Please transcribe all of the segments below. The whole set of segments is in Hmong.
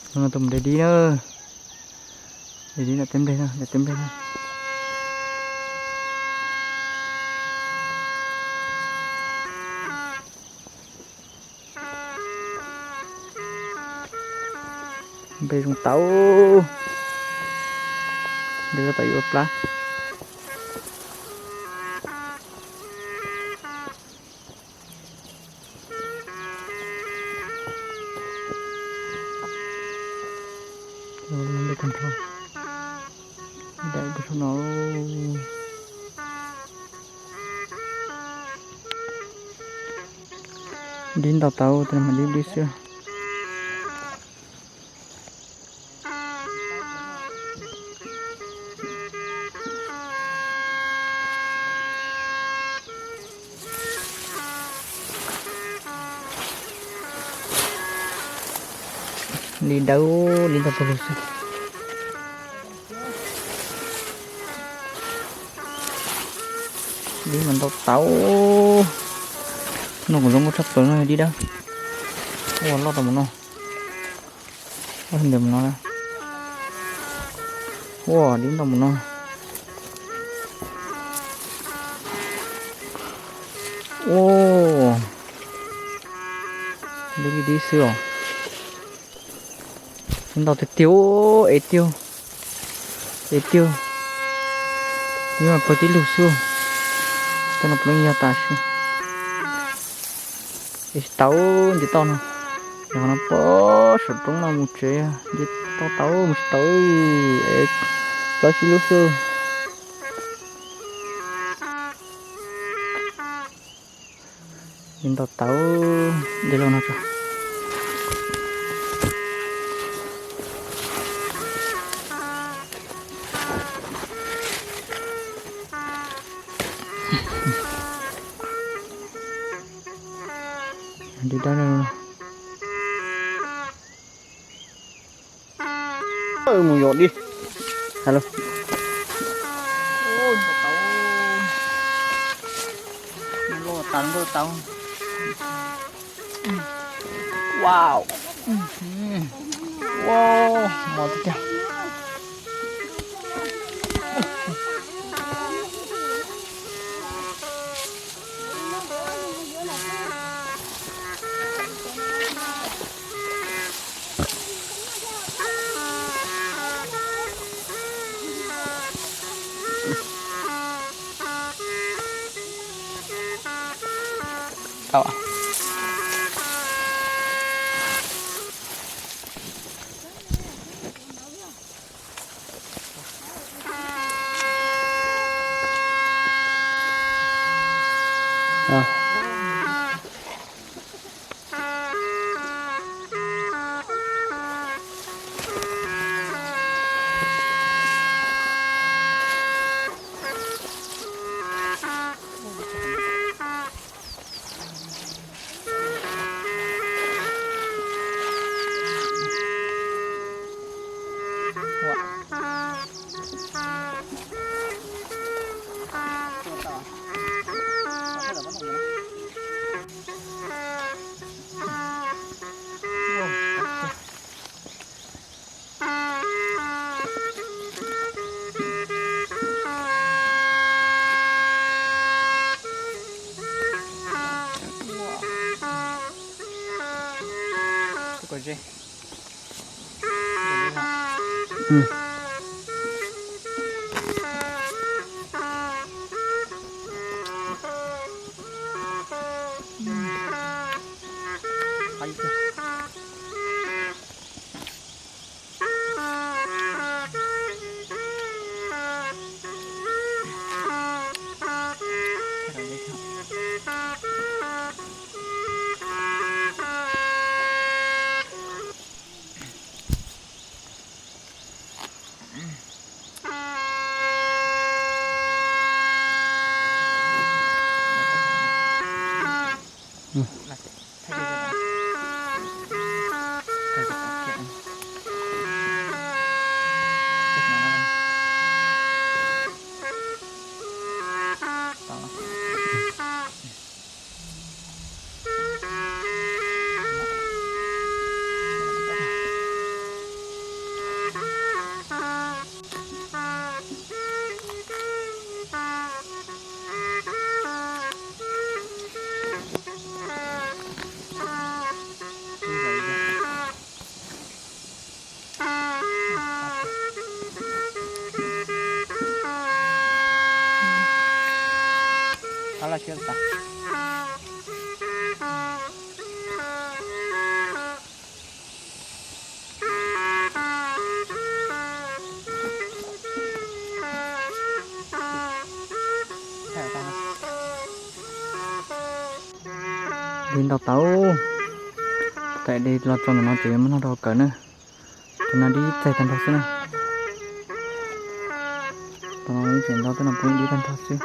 Hnub no tuaj mus de dib na. De dib nram teb nplej na, nram teb nplej na. Nplej zoo tau. De loj tas yuav ua plab. Nplej tag nrho. Daim pem saum no. Dib ntau tau, tab mas dib dib xwb. Li dawb li ntau pawg lug xwb. Dib mas ntau tau. No kuv zoo nkauj tshaj plaws no yog dib dawb. Ua loj tau mus no. Ua ntawm mus no na. Ua dib ntau mus no. Ua dib dib xwb os. Ntau tiag tiag, es tiag, es tiag. Nyob pawg tib lug xwb. Tau no puav leej yog tas siab. Es tsis tau nce toj no. Yog no pab saum roob no mus tsev nce toj tau mus tsis tau. Es plaub tsib lub xwb. Li ntau tau, de los no tso. Li dawb no. Mus yos dib. Halo. Loj tas nkauj tau. Wow. Wow, mos tiag tiag. Tau. siab tas. Dib ntau tau, tam li los txog ntawm no tseem yuav muab noj rau kawm na. Tus no dib txaig tag nrho xwb na. Tus no tseem ntau, tus no pub dib tag nrho xwb.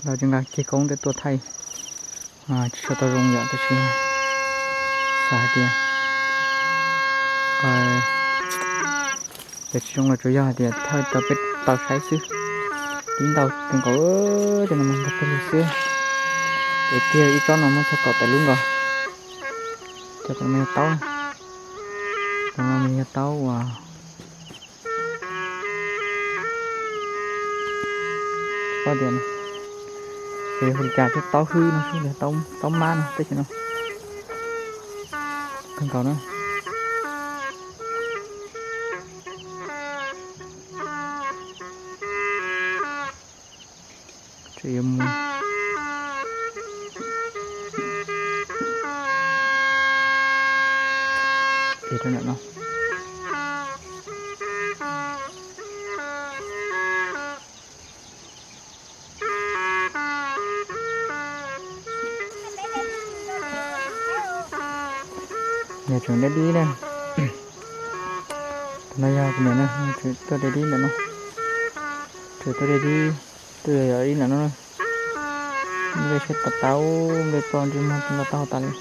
Sawv daws cov nqa ceg koob tej tuaj thaij tsis tshua tau zoo yom, tab sis xav hais tias cov tsis zoo los tsuas yog hais tias thaij rau peb tau saib xwb. Dib ntau kawg nkaus, cov no mas ntau kawg li xwb. Ces tiag ib tsob no muab txog kaum tawm lub nkaus. Cov no mas yog taub, cov no mas yog taub uas Pom tias xyov yog hu li cas thiab, taub hwb no xwb, taub mab no tej no kawg nkaus na. Tseem yuav mus ib rau ntawm no. Yog tseem deb dib na. Tus no yog kuv niam na, tseem tuaj deb dib ntawm no. Tseem tuaj deb dib, tuaj yog ib ntawm no. Nplej sab tau tau, nplej ploj ntsej muag nto tau tas li.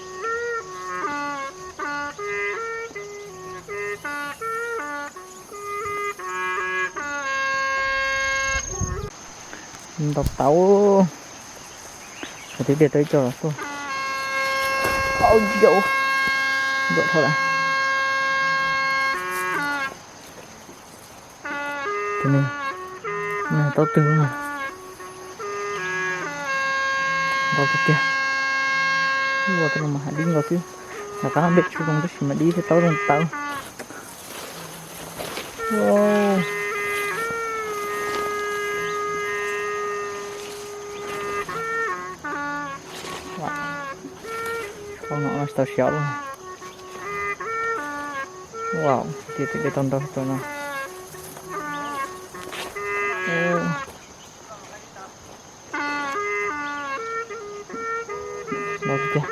Ntau tau. Qhov twb tiag tau ib co los tuaj. Au yau, ntuam dhau lawm. Tus no, no taub twg na. Ntau tiag tiag. Ua tej no mas hav dib nkaus xwb. Lawv qab nplej tsis zoo tab sis mas dib thiab taub zoo tau. Tsis tau siav li. Wow, tias tias de tau ntau tus no. Ntau tiag tiag.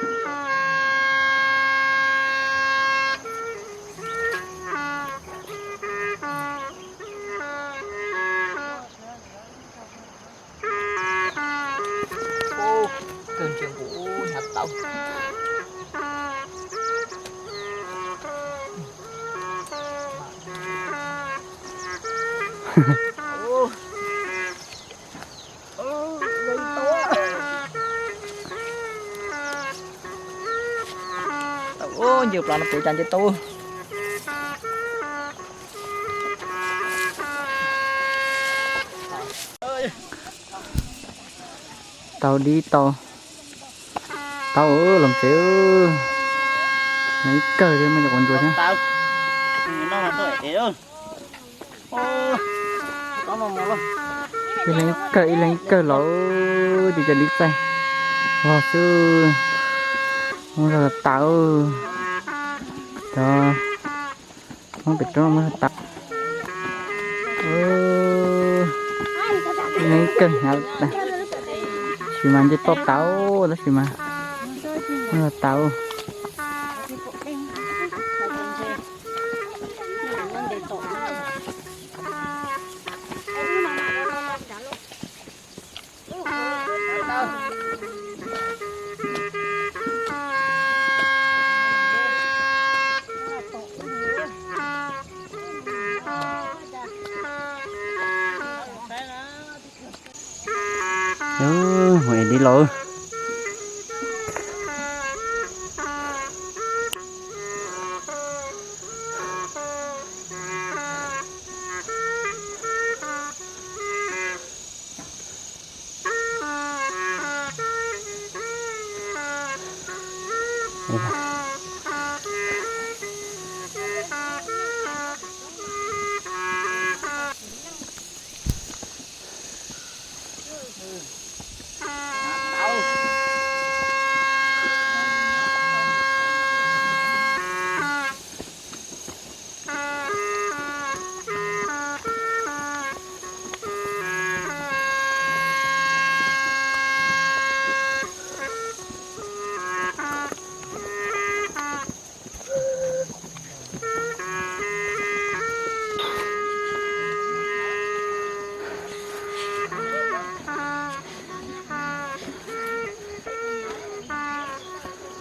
Kawg ntsia nqus hnyav tau. Tau, nce plaws no pem cas nce tau. Tau dib tau taub los tsev. Ib kawg li mas cov quav ntsuas thiab. Ib leeg ib kawg, ib leeg ib kawg los, tus cov dib txaij vog xwb. Muab zog tas, cov Hmoob pem roob muab zog tas. Ib leeg ib kawg hnyav tas, tab sis mas nce toj tas, tab sis mas muab zog tas. Mus ev dib los.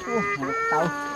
Ua, tau.